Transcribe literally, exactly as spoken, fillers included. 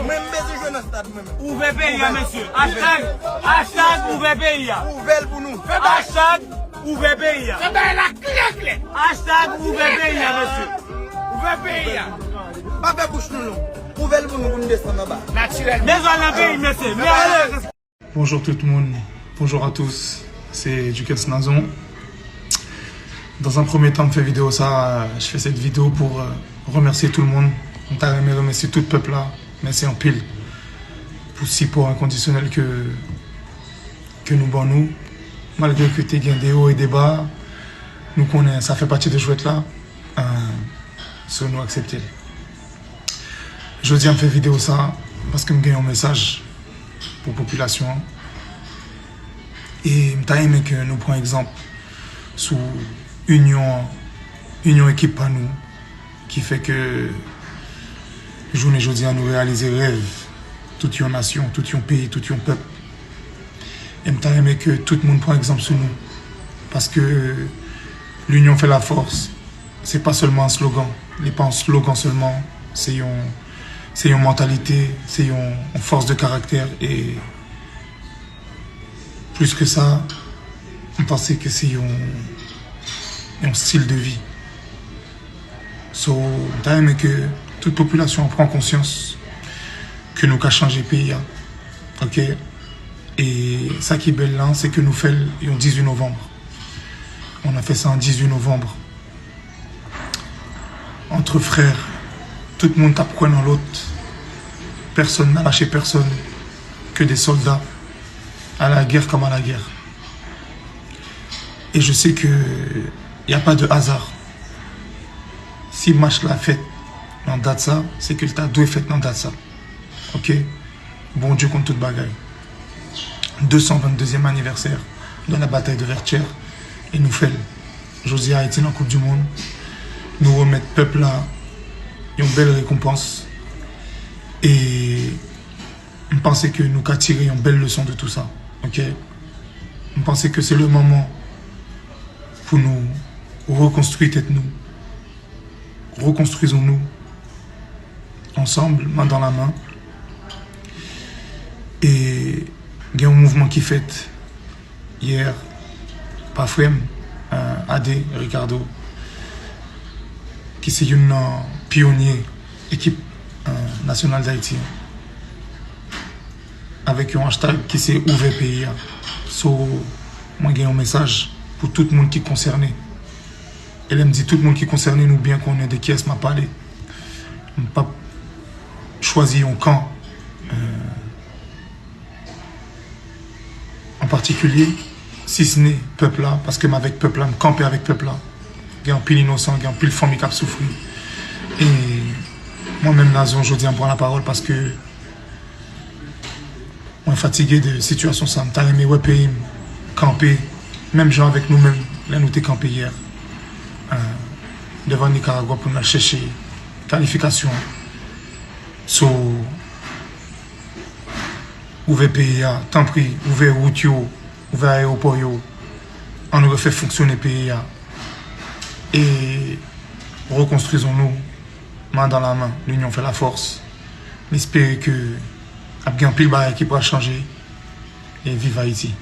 Mwen, m bezwen jwe nan stad, mwen menm. Ouvè peyi a, mesye. Hashtag, hashtag ouvè peyi a. Ouvè l pou nou. Fè bay. Hashtag ouvè peyi a. Fè bay la klè, klè. Hashtag ouvè peyi a, mesye. Ouvè peyi a. Pa fè bouch nou long. Ouvè l pou nou, pou nou desann anba. Natirèlman. Bezwen nan peyi, mesye. Mèsi. Bonjour tout le monde, bonjour à tous, c'est Duquesne Nazon. Dans un premier temps, m fè videyo sa, je fais cette vidéo pour euh, remercier tout le monde. M ta renmen remèsye tout pèp la, mèsi anpil pou sipò enkondisyonèl ke, ke nou ban nou. Malgre ke te gen de wo e de ba, nou konnen sa fè pati de jwèt la. Euh, so nou aksepte l. Jodi a m fè videyo sa paske m gen yon mesaj pou popilasyon an. E m ta renmen ke nou pran egzanp sou inyon, inyon ekip pa nou ki fè ke jounen jodi a nou reyalize rèv tout yon nasyon, tout yon peyi, tout yon pèp. E m ta renmen ke tout moun pran egzanp sou nou. Paske l'union fait la force. Se pa sèlman yon slogan. Li pa yon slogan sèlman. Se yon, se yon mantalite, se yon, yon fòs de karaktè. E plis ke sa, m panse ke se yon, yon stil de vi. So, m ta renmen ke tout popilasyon an pran konsyans ke nou ka chanje peyi a. Ok? E sa ki bèl la, se ke nou fè l yon dizuit novanm. On a fait ça en dizuit novembre. Entre frères, tout moun t ap kwè nan lòt. Personne n'a lâché personne, que des soldats, à la guerre comme à la guerre. Et je sais que y a pas de hasard. Si match la fèt nan dat sa, se ke l ta dwe fèt nan dat sa. Ok? Bondye konn tout bagay. De san venndeuzyèm anivèsè de la batay de Vertières, e nou fè l. Jodi a, Ayiti nan Koup di Mond, nou remèt pèp la yon bèl rekonpans. E m panse ke nou ka tire yon bèl leson de tou sa. Ok? M panse ke se le moman pou nou rekonstwi tèt nou. Rekonstwizon nou ansanm, men dans la main. E gen yon mouvman ki fèt yè pa frè m, euh, Ade Ricardo, ki se youn nan pyonye ekip, euh, nasyonal Dayiti an, avèk yon hashtag ki se ouvè peyi a. So, mwen gen yon mesaj pou tout moun ki konsène. E lè m di tout moun ki konsène, nou byen konnen de kiyès m ap pale. M p ap chwazi yon kan, euh, an patikilye, si se ne pèp la, paske m avèk pèp la, m kanpe avèk pèp la. Gen anpil inosan, gen anpil fanmi k ap soufri. E mwen menm, Nazon, jodi a, m pran lapawòl paske mwen fatige de sitiyasyon sa. M ta renmen wè peyi m kanpe, menm jan avèk nou menm, lè nou te kanpe yè, euh, devan Nikaragwa pou n al chèche kalifikasyon. So, ouvè peyi a, tanpri, ouvè wout yo, ouvè ayewopò yo, ann refè fonksyone peyi a. E rekonstwizon nou, men dans la main, l'union fait la force. M espere ke ap gen anpil bagay ki pral chanje. E viv Ayiti.